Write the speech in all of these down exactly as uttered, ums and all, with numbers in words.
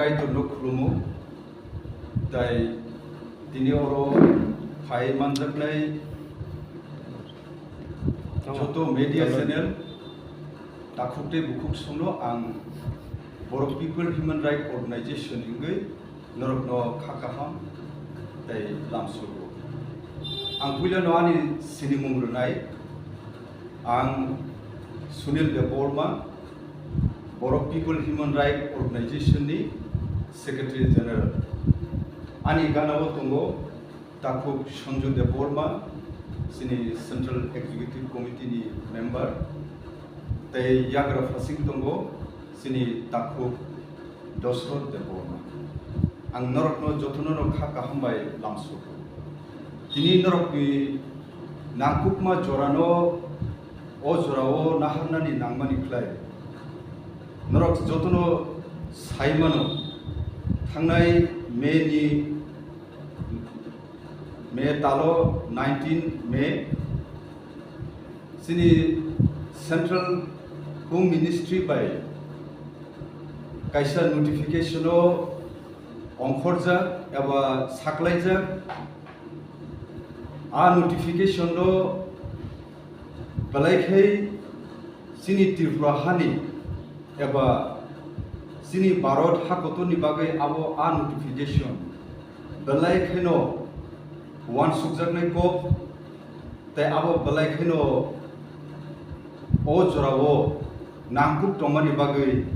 Kaitorno khulumo, tai tini oro phai manjaknai joto media channel, takhuk tei bukhuk songno ang Borok People Human Rights Organization hingwi norokno kha kaham tei lamsogo. Ang puilano ani sinimung rwnai, ang Sunil Debbarma, Borok People Human Rights Organization ni Secretary General. Ani ganao tongo takhuk Sanju Debbarma, chini Central Executive Committee ni member, tei yagra phasing tongo chini takhuk Dosrot Debbarma. Ang norokno jotono no kha kaham bai lamsogo. Tini norokni nangkukma jorano o jorao naharnani nangmani khlai norok jotono sai mano, thangnai May ni, May talo nineteen May, chini Central Home Ministry bai kaisa notification o ongkhorjak eba saklaijak. A notification o belai khai chini Tripura hani eba chini Bharat hakotorni bagwi abo a notification belai khaino uansukjaknai kok, tei abo belai khaino o jorao nangkuk tongmani bagwi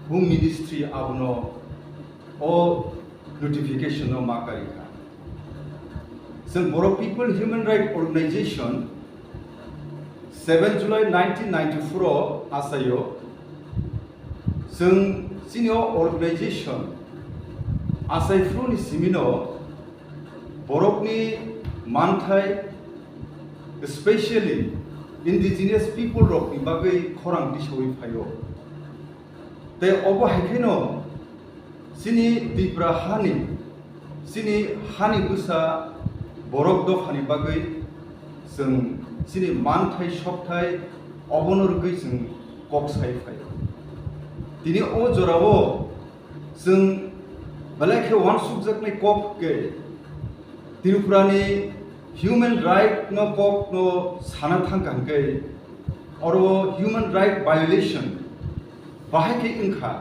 Home Ministry abono o notification no ma kari kha. Chwng Borok People Human Rights Organization seven July nineteen ninety-four o achaio. Chwng chini o organization achai phuru ni simi no borokni manthai, especially indigenous people rokni bagwi khorang tisawi phaio. Tei obo hai khaino chini Tripura hani, chini hani bwsa borok dophani bagwi chwng chini manthai sokthai obono rwgwi chwng kok sai phaio. Tini o jorao chwng belai khe uansukjaknai kok khe Tripurani human right no kok no sana thangkha hwnkhe oro human right violation bahai khe wngkha,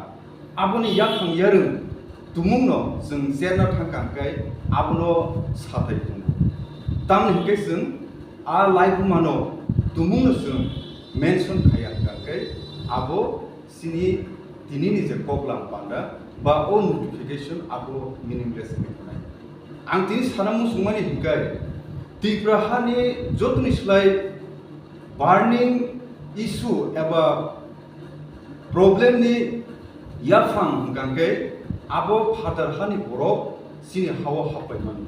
aboni yaphang yarwng tumungno chwng cherna thangkha hwnkhe abono sathai tongo. Tamni hwnkhe chwng a laibumano tumungno chwng mention khaiya hwnkhe abo chini tinini je koklam panda ba o notification abo meaningless wngwi thanai. Ang tini sana muchungmani hwnkhe Tripura hani jotoni slai burning issue eba problem ni yaphang hwnkha hwnkhe abo phatar hani borok chini hao happai mano.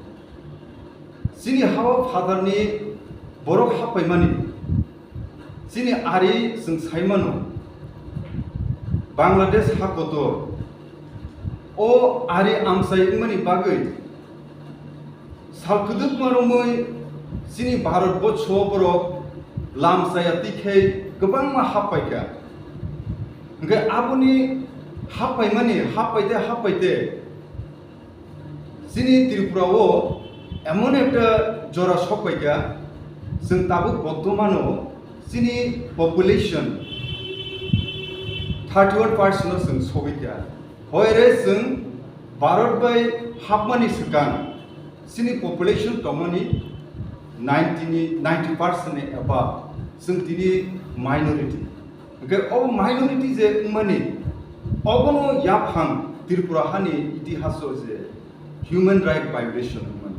Chini hao phatarni borok happaimani, chini ari chwng saimano, Bangladesh hakotor, o ari amchai wngmani bagwi sal kwdwkma romwi chini Bharat borsho borok lam chaya twi khe kwbangma happaikha. Hwnkhe aboni happaimani, happaite, happaite, chini Tripura o emon ekta jora sokpaikha, chwng tabuk bortomano chini population thirty one percent o chwng sogwikha. Hoire chwng Bharat bai hapmani swkang chini population tongmani ninety ni, ninety percent ni above, chwng tini minority. Hwnkhe o minority je wngmani, obono yaphang Tripura hani itihaso je human right violation wngmani.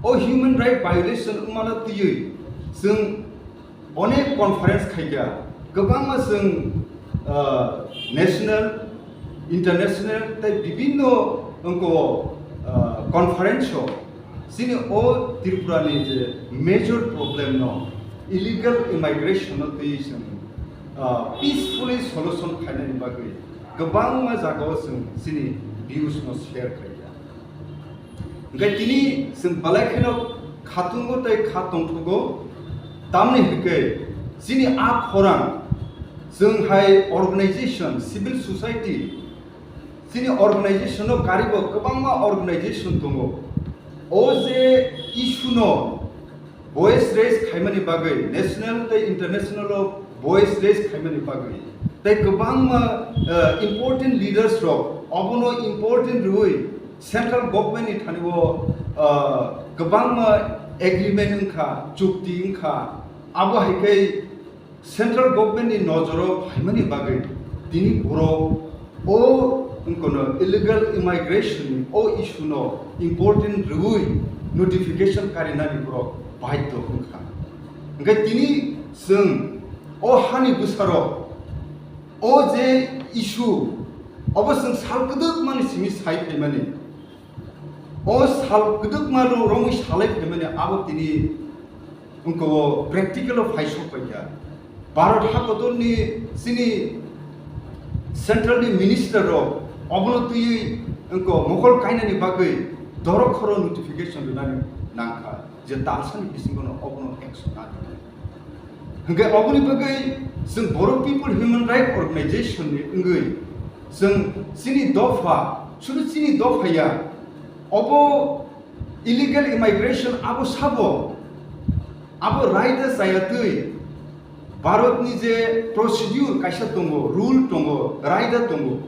O human right violation wngmano twiwi chwng onek conference khaikha, kwbangma chwng, ah, national, international tei bibinno wngko, ah, conference o chini o Tripura ni je major problem no, illegal immigration no twi chwng, ah, peacefully solution khainani bagwi kwbangma jagao chwng chini views no share khaikha. Hwnkhe tini chwng belai kheno khatungo tei kha tongthogo, tamni hwnkhe chini a khorang chwng hai organization, civil society, Chini organization no karibo kwbangma organization tongo. O je issue no voice raise khaimani bagwi national tei international o voice raise khaimani bagwi tei kwbangma, eh, important leaders rok obono important rwui central government ni thani o, eh, kwbangma agreement wngkha, chukti wngkha, abo hai khe central government ni nojoro phaimani bagwi tini borok o wngkha no illegal immigration ni o issue no important rwui notification karinani borok baidhyo wngkha. Hwnkhe tini chwng o hani bwsarok o je issue obo chwng sal kwdwkmani simi sai phaimani. O sal kwdwkma ro-, romwi salai phaimani abo tini wngkha o practical o phai sok paikha. Bharat hakotorni chini central ni minister rok obono twiwi wngkha mokol kainani bagwi dorok khoro notification rwnani nangkha je talsani bisingo no obono action na rwnai. Hwnkhe oboni bagwi chwng Bodo People Human Rights Organization ni wngwi chwng chini dopha, shudu chini dopha ya, obo illegal immigration abo sabo, abo raida chaya twi Bharat ni je procedure kaisa tongo, rule tongo, raida tongo,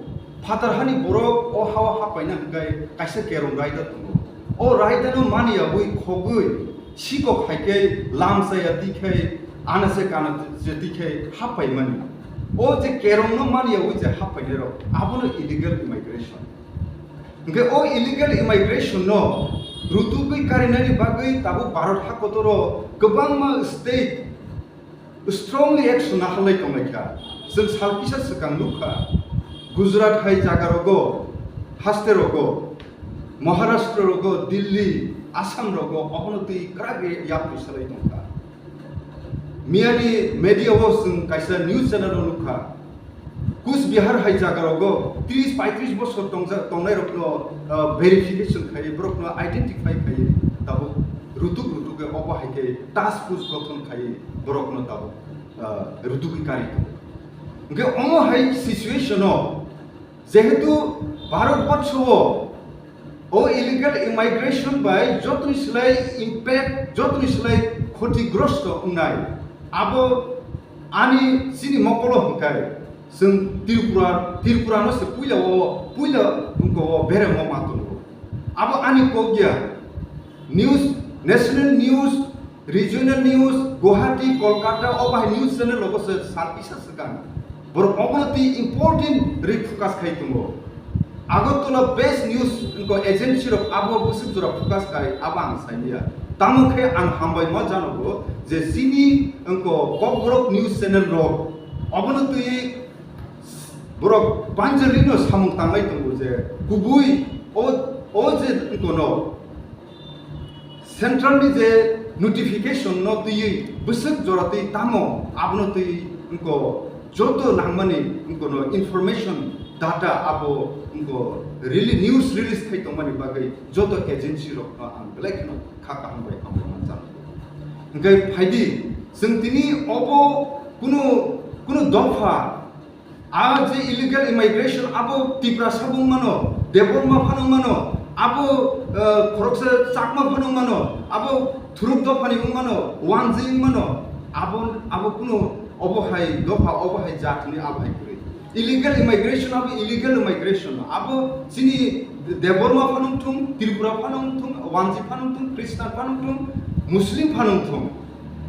phatar hani borok o hao hapaina hwnkhe kaisa kerong raida tongo. O raida no mani yagwi khogwi sikok hai khe lam chaya twi khe, ana se kana je twi khe happai mani. O je kerong no mani yagwi je happainai rok, abono illegal immigration. Hwnkhe o illegal immigration no rutugwi karinani bagwi tabuk Bharat hakotoro kwbangma state strongly action naharlai tonglaikha. Chwng sal kisa swkang nukha, Gujarat hai jaga rogo, haste rogo, Maharashtra rogo, Delhi, Assam rogo, obono twi kwrak yapri salai tongkha. Miyani media o chwng kaisa news channel o nukha, Kus Bihar hai jaga rogo tris paitris bosor tongja-, tongnai rokno, uh, verification khai, borokno identify khai, tabuk rutuk rutuk obo hai khe task force gothon khai, borokno tabuk, uh, rutugwi kari tongo. Hwnkhe omo hai situation o jehetu Bharat borsho o o illegal immigration bai jotoni slai impact, jotoni slai khoti grosto wngnai, abo ani chini mokolo hwnkhe chwng Tripura, Tripura no se puila o, puila wngko o beremo ma tongo. Abo ani kok ya. News, national news, regional news, Guwahati, Kolkata, o bahai news channel rogo se sal kisa swkang borok obono twi important ri focus khai tongo. Agartala based news wngko agency rok abo bwswk jora focus khai abo ang saimaya. Tamo khe ang hambai ma janogo je chini wngko Kokborok news channel rok obono twi borok panjali no samung tanglai tongo je kubui o, o je wngko no Central ni je notification no twiwi bwswk jora twi tamo abono twi wngko joto nangmani wngko no information data abo wngko rele-, news release khai tongmani bagwi joto agency rok no ang belai kheno kha kaham bai hambai manjak. Hwnkhe phaidi chwng tini obo kunu, kunu dopha A je illegal immigration abo Tiprasa bo wng mano, Debbarma phano wng mano, abo, eh, khoroksa Chakma phano wng mano, abo Thuruk dophani wng mano, Wanji wng mano, abo, abo kuno obo hai dopha, obo hai jat hwnwi abo hai kwrwi. Illegal immigration abo illegal immigration, abo chini Debbarma phano wng thung, Tripura phano wng thung, Wanji phano wng thung, Christian phano wng thung, Muslim phano wng thung.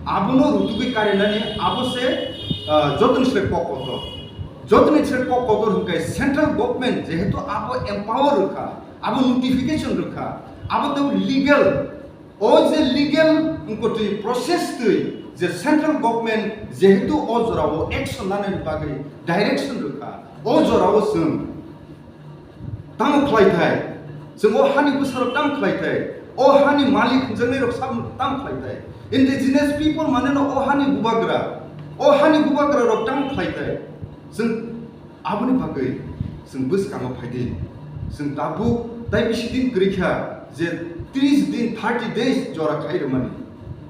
Abono rutugwi karinani abo se, ah, jotoni se kok kotor. Jotoni se kok kotor hwnkhe central government jehetu abo empower rwkha, abo notification rwkha, abo to legal. O je legal wngkotwi process twi je central government jehetu o jorao action nanani bagwi direction rwkha, o jorao chwng tamo khlai thai? Chwng o hani bwsarok tamo khlai thai? O hani malik hwnjaknairok sabo tamo khlai thai? Indigenous people mane no o hani bubagra, o hani bubagra rok tamo khlai thai? Chwng aboni bagwi chwng bwskango phai di. Chwng tabuk tai bisi din kwrwi kha je tris din, thirty days jora khai rwmani,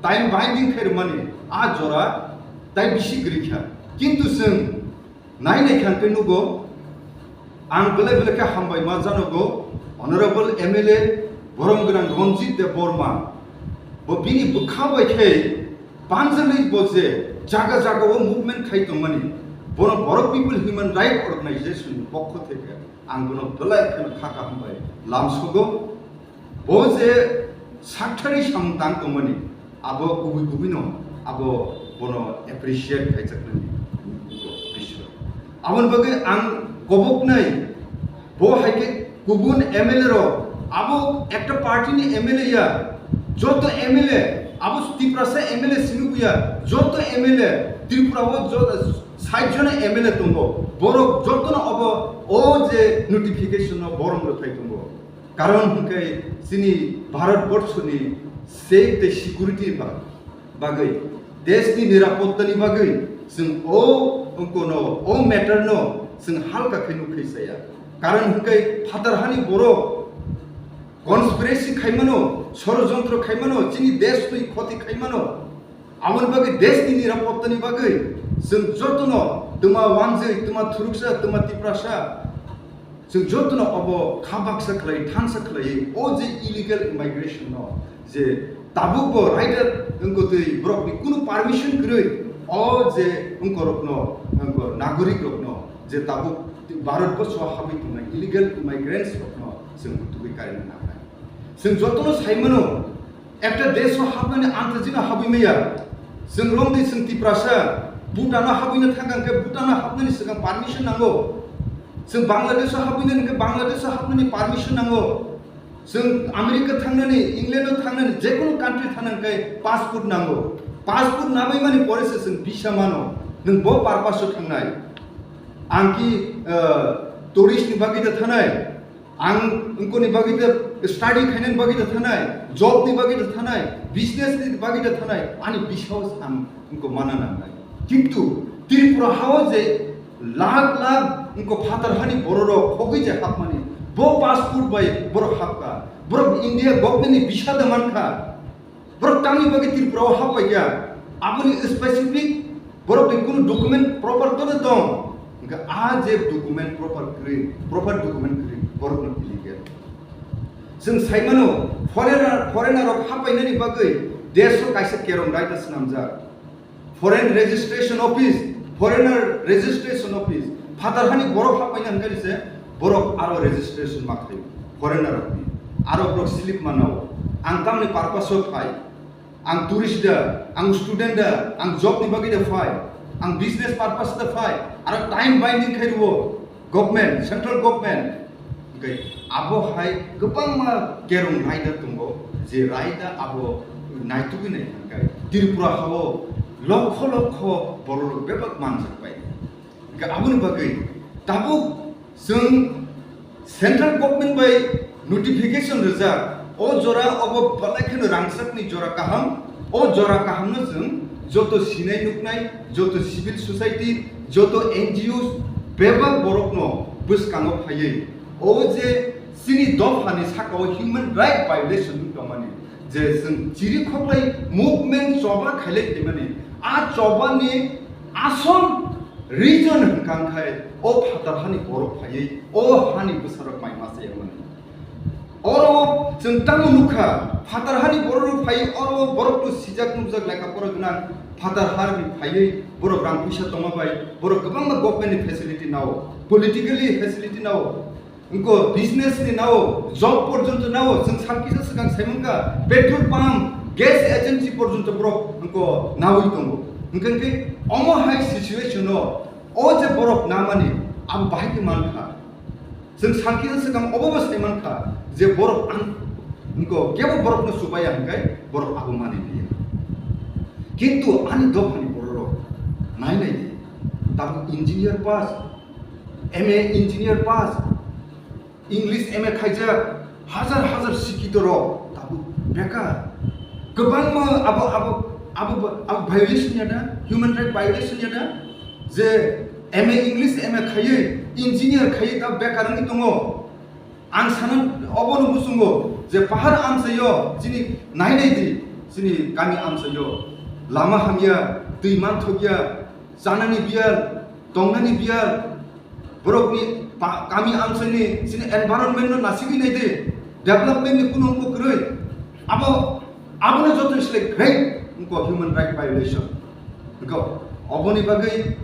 time binding khai rwmani, a jora tai bisi kwrwi kha. Kintu chwng nai nai kha hwnkhe nugo, Ang belai belai khe hambai ma janogo, Honorable M L A borom gwnang Ranjit Deb Barma. Bo bini bwkha bai khe panjagwi bo je jaga jaga o movement khai tongmani, bono Borok People Human Right Organization ni pokho theke ang bono belai kheno kha kaham bai lamsogo. Bo je sakthari samung tang tongmani, abo kubui kubui no abo bono appreciate khaijaknani bising. Aboni bagwi ang koboknai, bo hai khe kubun M L A rok, abo ekta party ni M L A ya, joto M L A, abo Tiprasa M L A simi buya, joto M L A, Tripura o jo-, sait jona M L A tongo, borok jotono obo o je notification no borom rwthai tongo. Karon hwnkhe chini Bharat borso ni safety tei security ba-, bagwi, desh ni nirapotta ni bagwi chwng o, o kono, o matter no chwng halka khe nukhai saya. Karon hwnkhe phatar hani borok conspiracy khaimano, sorojontro khaimano, chini desh ni khoti khaimano. Aboni bagwi desh ni nirapotta ni bagwi chwng jotono twma wanjwi, twma thuruksa, twma Tiprasa, chwng jotono obo kha baksa khlai, thansa khlai, o je illegal immigration no je tabuk bo raida wngkotwi borok ni kunu permission kwrwi, o je wngkorok no, wngkor nagorik rok no je tabuk Bharat borso habwi tongnai illegal immigrants rok no chwng tubui karina nangnai. Chwng jotono saimano, ekta desh o hapnani antajino habwi maya. Chwng romdi chwng Tiprasa, Bhutan o habwina thangkha hwnkhe Bhutan o hapnani swkang permission nango. Chwng Bangladesh o habwina hwnkhe Bangladesh o hapnani permission nango. Chwng America thangnani, England o thangnani, jekunu country thangna hwnkhe passport nango. Passport nabaimani pore se chwng visa mano. Nwng bo purpose o thangnai. Ang ki, eh, tourist ni bagwi da thanai. Ang wngkoni bagwi da study khainani bagwi da thanai, job ni bagwi da thanai, business ni bagwi da thanai, ani biswas ang wngko mana nangnai. Kintu Tripura hao je lakh lakh wngko phatar hani bororok khogwi je hapmani, bo passport bai borok hapka, borok India government ni visa da mankha. Borok tamni bagwi Tripura o happaikha, aboni specific borok ni kunu document proper tono tong. Hingkhe a je document proper kwrwi, proper document kwrwi, borok no illegal. Chwng saimano, foreigner, foreigner rok happainani bagwi desh o kaisa kerong raida swnamjak. Foreign Registration Office, Foreigner Registration Office, phatar hani borok happaina hwnkhe se borok aro registration ma khlaio, foreigner rokni. Aro borok slip manao, ang tamni purpose o phai, ang tourist da, ang student da, ang job ni bagwi da phai, ang business purpose da phai, aro time binding khai rwo. Government, central government, hingkhe abo hai kwbangma kerong raida tongo, je raida abo naitugwi naikha hingkhe Tripura hao lokho lokho borok bebak manjak pai. Hingkhe aboni bagwi tabuk chwng central government bai notification rijak, o jora obo belai kheno rangchakni jora kaham, o jora kahamno chwng joto sinai nuknai, joto civil society, joto N G Os bebak borokno bwskango phaiwi o je chini dophani sakao human right violation wng tongmani, je chwng chiri khoklai movement choba khailai phaimani, a chobani asol reason hwnkha khai o phatar hani borok phaiwi o hani bwsarok mai masa yangmani. Oro chwng tamo nukha, phatar hani borok phai, oro borok to sijak nukjak lekha pora gwnang, phatar hani phaiwi borok rang puisa tongma bai, borok kwbangma government ni facility nao, politically facility nao, wngko business ni nao, job porjonto nao, chwng salkisa swkang saimangkha, petrol pump, gas agency porjonto borok wngko nawi tongo. Hwnkhe hwnkhe omo hai situation o, o je borok namani, abo bahai khe mankha. Chwng salkisa swkang obo bo sai mankha je borok ang, wngko kebo borokno chubaya hwnkhe borok abo manwi liya. Kintu ani dophani bororok nai nai di, tabuk engineer pass, M A engineer pass, English M A khaijak, hajar hajar sikito rok tabuk bekar. Kwbangma abo, abo, abo, abo violation ya da, human right violation ya da, je M A English M A khaiwi, engineer khaiwi tabuk bekar wngwi tongo. Ang sana obono muchungo je pahar amchaio chini nai nai di, chini kami amchaio lama hamya, twi manthokya, chanani biyal, tongnani biyal, Borokni pa-, kami amchaini chini environment no nasigwi nai de, development ni kunu wngkha kwrwi. Abo, abono joto sile great wngkha human right violation. Wngkha oboni bagwi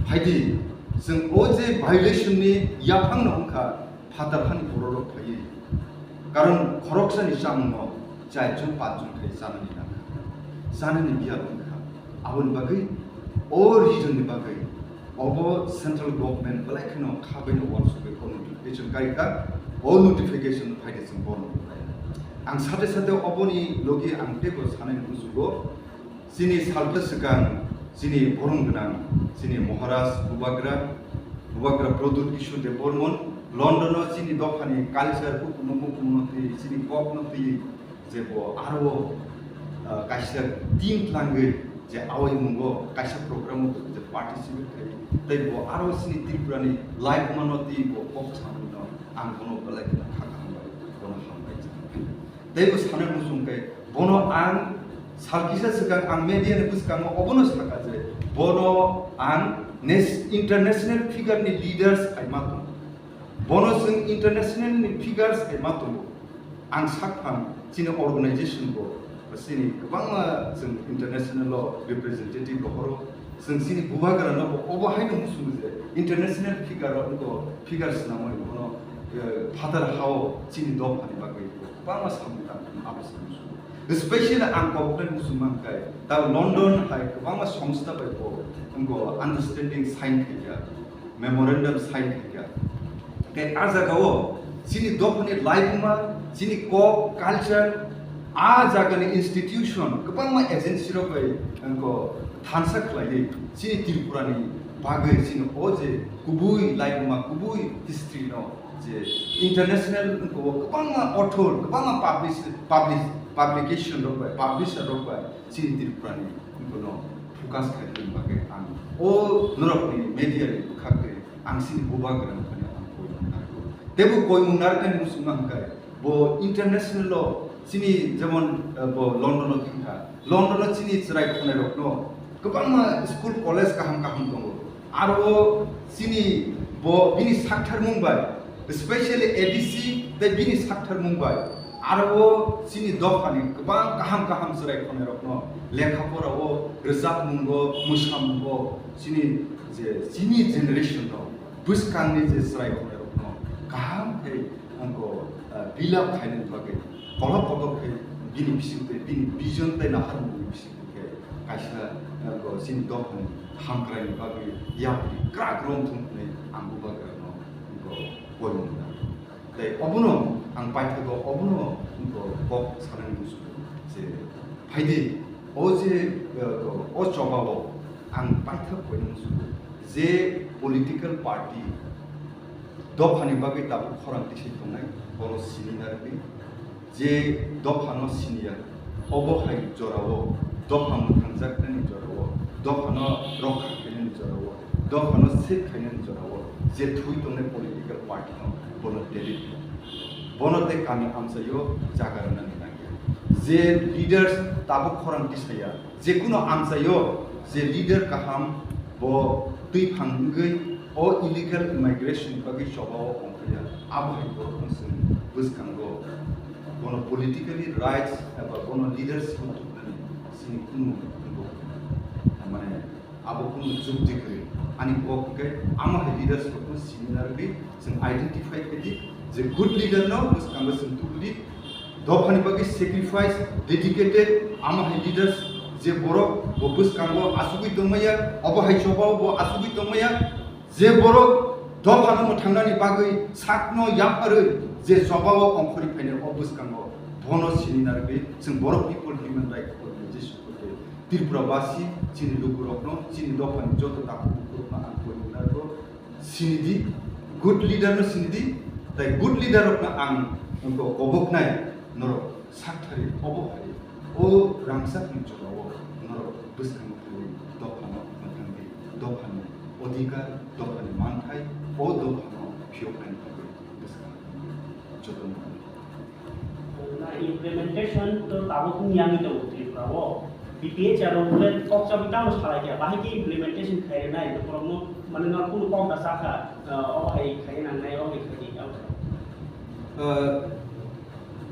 phaidi, chwng o je violation ni yaphang no wngkha phatar hani borok rok phaiwi. Karon khoroksani chamungno char jon panch jon khai chanani nangkha, chanani biyal wngkha. Aboni bagwi o region ni bagwi obo central government belai kheno kha baino uansugwi o notification kai kha. O notification phaide chwng borno rwkha. Ang sate sate oboni logi ang teibo sanai muchugo. Chini salta swkang chini borom gwnang chini Maharaj Bubagra, Bubagra Pradyut Kishore Debbarman London o chini dophani culture hukumu mukumu no twi, chini kok no twi je bo aro, ah, kaisa team tlangwi je awai mungo kaisa program o je participate khai tei bo aro chini Tripura ni life mano twi bo kok samung no ang bono belai kheno kha kaham bai bono hambai. Tei bo sanai muchung khe bono ang sal kisa swkang ang media ni bwskango obono sakha je bono ang nes-, international figure ni leaders hai ma tongo. Bono chwng international ni figures hai ma tongo. Ang sakphang chini organization bo chini kwbangma chwng international o representative rohoro. Chwng chini Bubagra no bo obo haino muchungo je international figure o wngkha figure swnamwi bono, eh, phatar hao chini dophani bagwi kwbangma samung tang abo se muchungo. Especially ang kok nai muchung man kai ta London hai kwbangma songstha bai bo wngkha understanding sign khaijak, memorandum sign khaijak. Tei a jagao chini dophani laibuma, chini kok, culture, a jagani institution, kwbangma agency rok bai wngkha thansa khlaiwi chini Tripura ni bagwi chini o je kubui laibuma, kubui history no je international wngkha kwbangma author, kwbangma publish-, publish-, publication rok bai, publisher rok bai chini Tripura ni wngkha no focus khai bagwi ang o norok ni media ni bwkhak twi ang chini Bubagra no phano ang koi mung narwkha. Tei bo koi mung narwknani muchungma hwnkhe bo international o chini jemon, eh, bo London o thangkha. London o chini chwrai khonai rokno kwbangma school college kaham kaham tongo. Aro chini bo bini sakthar mung bai, especially A D C tei bini sakthar mung bai, aro chini dophani kwbang kaham kaham chwrai khonai rokno lekha pora o, rwchap mungo, mwsa mungo, chini je chini generation rok bwskangni je chwrai khonai rokno kaham khe angko, ah, build up khainani bagwi kolok kotor khe bini bising tei bini vision tei naharmungni bising twi khe kaisa, ah, ko chini dophani hamkraini bagwi yapri krak romthung hwnwi ang Bubagrano ko koimung nango. Tei obono ang paithago, obono ko kok sanani muchungo je phaidi o je, ah, ko o chobao ang paithak koimung muchungo je political party dophani bagwi tabuk khorang tisai tongnai, bono sini narwgwi, je dophano siniya, obo hai jorao, dopha mwthangjaknani jorao, dophano rokha khainani jorao, dophano save khainani jorao, je thwi tongnai political party no bono delete khlai. Bono tei kami amchaio jaga rwnani nangya. Je leaders tabuk khorang tisaya, jekuno amchaio je leader kaham bo twi phang wngwi o illegal immigration ni bagwi chobao ongkha ya, abo hai borokno chwng bwskango bono politically rights eba bono leadership no thuknani chini kunu bo mane abo kunu jukti kwrwi. Ani kok hwnkhe amo hai leaders rokno sini narwgwi chwng identify khaidi je good leader no bwskango chwng tubudi. Dophani bagwi sacrifice, dedicated, amo hai leaders je borok bo bwskango asugwi tongmaya, obo hai chobao bo asugwi tongmaya, je borok dophano mwthangnani bagwi sakno yapharwi je chobao ongkhorwi phainai o bwskango bono sini narwgwi chwng Borok People Human Rights Organization khe Tripura basi chini lukurokno, chini dophani joto takhuk bukurokno ang koi mung narwgo. Sinidi, good leader no sinidi, tai good leader rok no ang wngkha koboknai norok sakthari obo hai o rangchak ni jora o norok bwskango phaiwi dopha no mwthangdi, dopha ni odhikar, dopha ni manthai, o dopha no phiyok nani bagwi bwskango joto no. Na implementation to tabuk wng yangwi tongo Tripura o. B P H R rok le kok chabwi tamo salai kha, bahai khe implementation khai rwnai, bohrok no Mane no kunu kom ta sakha, o hai khai nangnai, o hai khai di, o hai. Uh,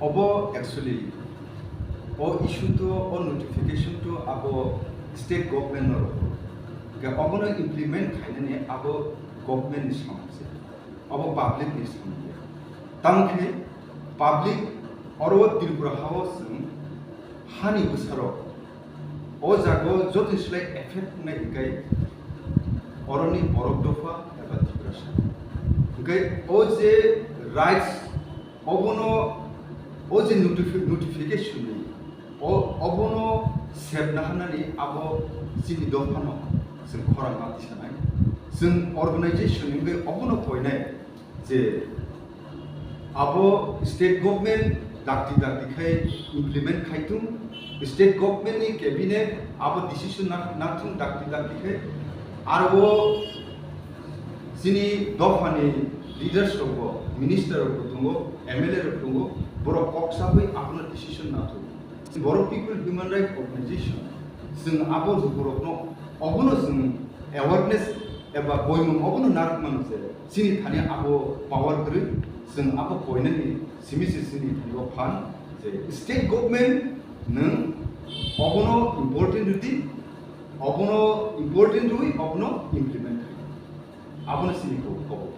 obo actually, o issue to, o notification to abo state government no rokho. Ke obono implement khainani abo government ni samung se. Abo public ni samung ya. Tamo khe public oro Tripura hao chwng hani bwsarok o jago jotoni slai effect wngnai hinkhe oroni borok dopha eba Tiprasa. Hinkhe o je rights obono o je notifi-, notification ni o, obono sebna hanani abo chini dophano chwng khorang ma tisanai. Chwng organization hinkhe obono koinai je abo state government dakti dakti khai implement khai thung, state government ni cabinet abo decision na, na thung dakti dakti khai, aro chini dopha ni leaders rok bo, minister rok bo tongo, M L A rok tongo, borok kok sabwi abono decision na thung. Borok People Human Rights Organization, chwng abo lukurokno obono chwng awareness eba boimung obono narwk mano je chini thani abo power kwrwi, chwng abo koinani simi se chini thani o phan je state government nwng obono important rwdi, obono important rwi obono implement khai. Abono chini ko-, kobo.